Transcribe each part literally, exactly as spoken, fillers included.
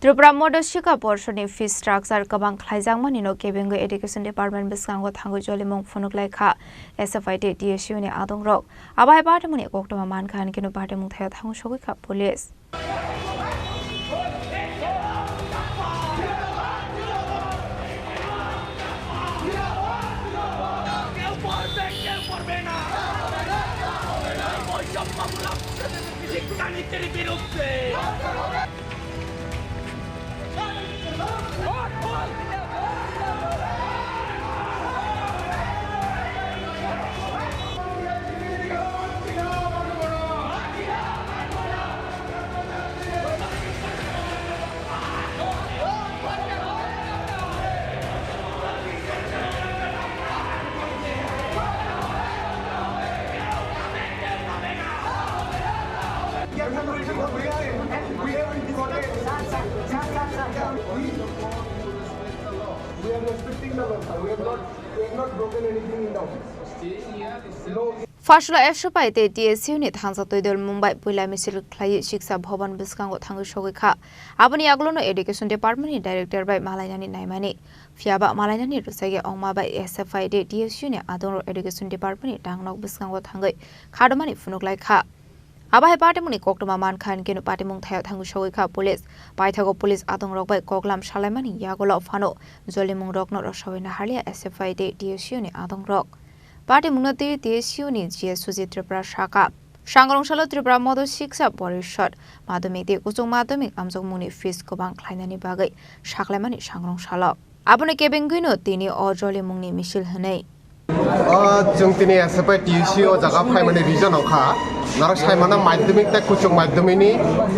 Tripura Modha Shikha Porshod ni fee structure kwbang khlaijakmani no kebengwi Education Department bwskango thangwi jolimung phunuk lai kha S F I tei T S U ni adong rok. Abo hai patimung ni koktwma mankha, hinkhe no patimung thaio thangwi sogwi kha police. We are respecting the law, sir. We have not, we have not broken anything in the office. No. Phasla S F I tei T S U ni thansa twi dol Mumbai puila misil khlaiwi Shiksha Bhavan bwskango thangwi sogwi kha. Aboni yagulono Education Department ni Director bai malainani naimani. Phiyaba malainani rwchagi ongma bai S F I tei T S U ni adongrok Education Department ni dangnok bwskango thangwi khadomani phunuk lai kha. Abo hai patimungni koktwma mankha, hinkhe no patimung thaio thangwi sogwi kha police. Paithago police adongrok bai koklam salaimani yagulo phano jolimungrokno rwsawi naharliya S F I tei T S U ni adongrok. Patimungno twiwi T S U ni G S Sujit Tripura sakha. Sangrong salo Tripura Modha Shiksha Porishod madhyamik tei kuchuk madhyamik amjokmungni fees kwbang khlainani bagwi saklaimani sangrong salo. Abono kebengwino tini o jolimungni misil hwnwi. O chwng tini S F I T S U o jaga phaimani reason wngkha, norok saimano madhyamik tei kuchuk madhyamikni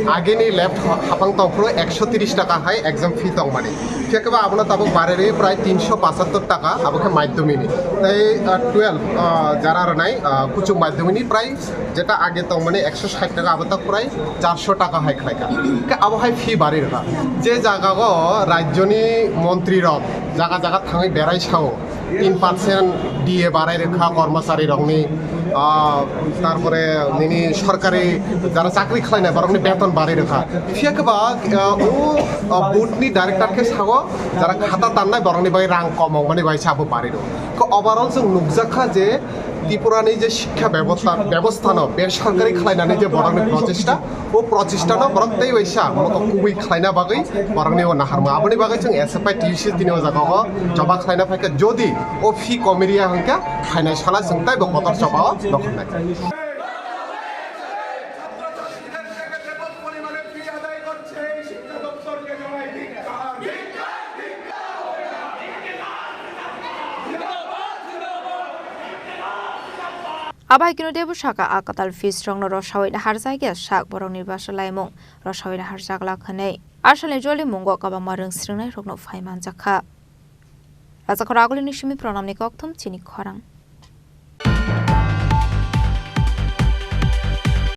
agini left ha-, hapang tongphuru ekso tris taka hai exam fee tongmani. Phiya khe ba abono tabuk barwi rwi prai tinso pachattor taka, abo khe madhyamikni. Tei, ah, twelve, ah, jara rwnai, ah, kuchuk madhyamikni prai jeta age tongmani ekso sait taka, abo tak prai charso taka hai khlaikha. Khe abo hai fee barwi rwkha. Je jagao rajyoni montrirok jaga jaga thangwi berai sao, tin percent D A barai rwkha kormocharirokni, ah, tarpore nini sorkari jara chakri khlainai borokni beton barai rwkha. Phiya khe ba, ah, o, ah, board ni director khe sao, jara khata tannai borokni bai rang kom wngmani bai se abo barai rw. Khe overall chwng nukjakha je Tripurani je shikkha bebostha, bebosthano besorkari khlainani je borokni prochesta, o prochestano borok tei waisa moto kubui khlaina bagwi borokni o naharma. Aboni bagwi chwng S F I T U C tini o jaga o joba khlaina phaikha, jodi o fee komiriya hwnkhe phainai sala chwng taibo kotor choba o nokhnai. Abai kino debo saka a kwtal fees rokno rosawina harjakya sak borokni basa laimung rosawina harjak lak hwnwi. Asalni jolimungo kwbangma rwng swrwngnairokno phai manjakha. Rajakhor agulini simi pranamni kokthum chini khorang.